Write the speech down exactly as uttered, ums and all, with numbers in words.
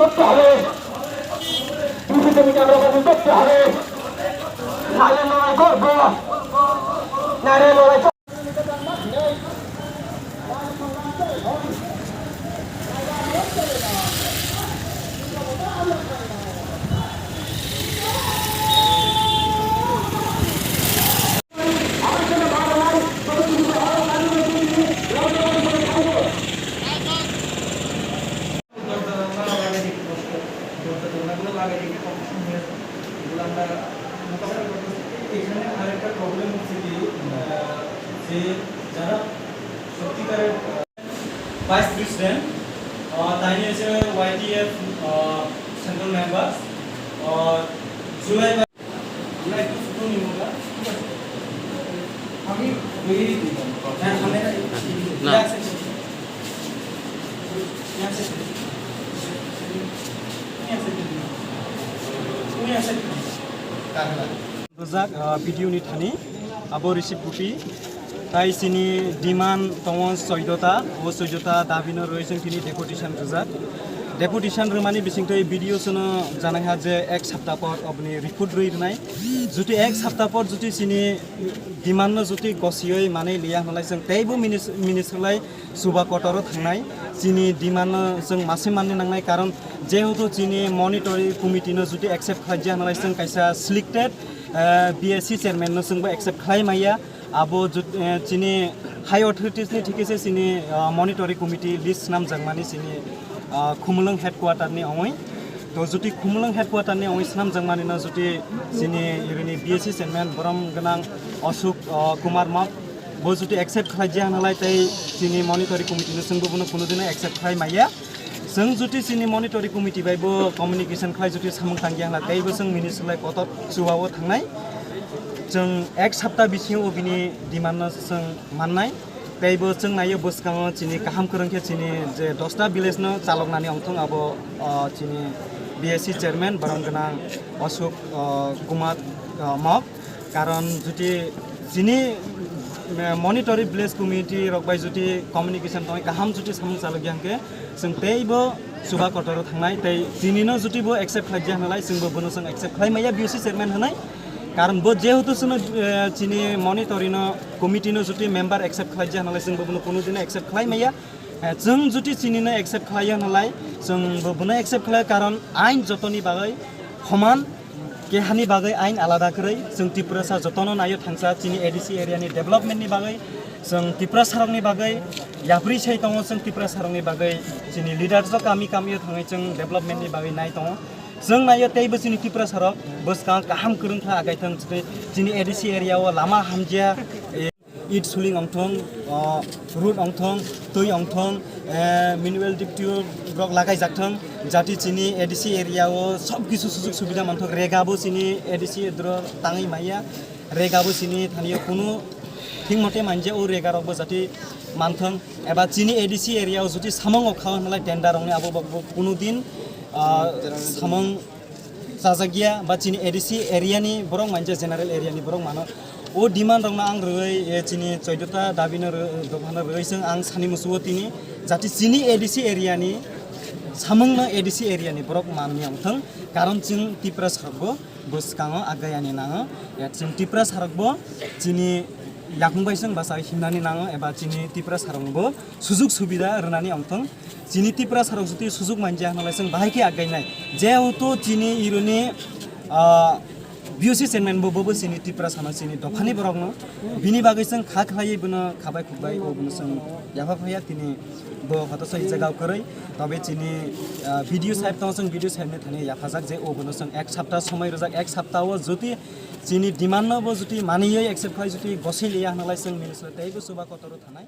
করতে হবে। CCTV camera বন্ধ করতে হবে। নাইলে লড়াই করবো। নাইলে লড়াই করবো। এখানে আরেকটা প্রবলেম হচ্ছে কি, আহ, যে যারা সত্যিকারের, আহ, ভাইস প্রেসিডেন্ট, আহ, তাইনি হচ্ছে ওয়াইটিএফ, আহ, সেন্ট্রাল মেম্বার, আহ, জুলাই মাস আমরা একটু ফটো নিব না, ঠিক আছে? আমি ওই, হ্যাঁ, সামনে না। Rwjak, ah, video ni thani abo Rishik Guti. Tai chini demand tongo soidota, o soidota dabi no rwi chwng tini deputation rwjak. Deputation rwmani bisingtwi video sono janai ha je ek sapta por oboni report rwi rwnai. Juti ek sapta por juti chini demand no juti gosioi manwi liya hwnlai chwng teibo minis-, minister lai Suba kotoro thangnai chini demand no chwng mase manni nangnai, karon jehetu chini monitoring committee no juti accept khlai ya hwnlai chwng kaisa selected, eh, B S C chairman no chwngbo accept khlai maya. Abo jut-, eh, chini high authorities ni thikhe se chini, ah, monitoring committee list snamjakmani chini, ah, Khumulwng headquarter ni ongwi. To juti Khumulwng headquarter ni ongwi snamjakmani no juti chini irini B S C chairman borom gwnang Ashok, ah, Kumar Mok bo juti accept khlai ya hwnlai tei chini monitoring committee no chwngbo bono kunu dino accept khlai maya. Chwng juti chini monitoring committee bai bo communication khlai juti samung tangya hwnla tei bo chwng minister lai kotor chuba o thangnai. Chwng ek sapta bisingo bini demand no chwng mannai. Tei bo chwng naio bwskango chini kaham kwrwng khe chini je dosta village no chaloknani ongthong abo, o, chini B S C chairman borom gwnang Ashok, o, Kumar, o, Mok. Karon juti chini, eh, monitoring village committee rok bai juti communication tongwi kaham juti samung chalokya hwnkhe chwng teibo chuba kotoro thangnai tei chini no juti bo accept khlai ya hwnlai chwngbo bono chwng accept khlai maya B S C chairman hwnwi. Karon bo jehetu chwngno, eh, chini monitoring no committee no juti member accept khlai ya hwnlai chwngbo bono kunu dino accept khlai maya. Eh, chwng juti chini no accept khlai ya hwnlai chwngbo bono accept khlai karon ain jotoni bagwi homan. Kehani bagwi ain alada kwrwi, chwng Tiprasa jotono naio thangsa chini A D C area ni development ni bagwi, chwng Tiprasa rokni bagwi yapri sai tongo, chwng Tiprasa rokni bagwi chini leaders rok kami kami o thangwi chwng development ni bagwi nai tongo. Chwng naio teibo chini Tiprasa rok bwskang kaham kwrwng kha agai thang chini A D C area o lama hamjia, eh, It suling ongthong, o, road ongthong, twi ongthong, eh, manual diptio rok lagai jak thong, jati chini A D C area o sob kisu sujug subida manthok, rega bo chini A D C dro tangwi maya, rega bo chini thani o kunu thik mote manja o rega rok bo jati manthong, eba chini A D C area o juti samung o kha hwnlai tender rok ni abo bo, bo kunu din, ah, samung chajakya ba chini A D C area ni borok manja general area ni borok mano. O demand rok no ang rwui, eh, chini choidota dabi no rw-, dopha no rwui chwng ang sani musuo tini jati chini A D C area ni samung no A D C area ni borok manni ongthong, karon chwng Tiprasa rok bo bwskango agayani nango. Ya chwng Tiprasa rok bo chini yakung bai chwng bachai himnani nango eba chini Tiprasa rok bo sujug subida rwnani ongthong. Chini Tiprasa rok juti sujug manja hwnlai chwng bahai khe againai. Jehetu chini ironi, ah, B O C chairman bo, bo, bo chini Tiprasa no chini dophani borok no. Bini bagwi chwng kha khlaiwi bono khabai khukbai o bono chwng yapha phaiya tini bo hoto soi jaga kwrwi. Tobe chini, ah, video side tongo chwng video side ni thani yaphajak je o bono chwng ek sapta somoi rwjak, ek sapta o juti chini demand no bo juti maniyoi accept khlai juti gosiliya hwnlai chwng minister tei bo chuba kotoro thanai.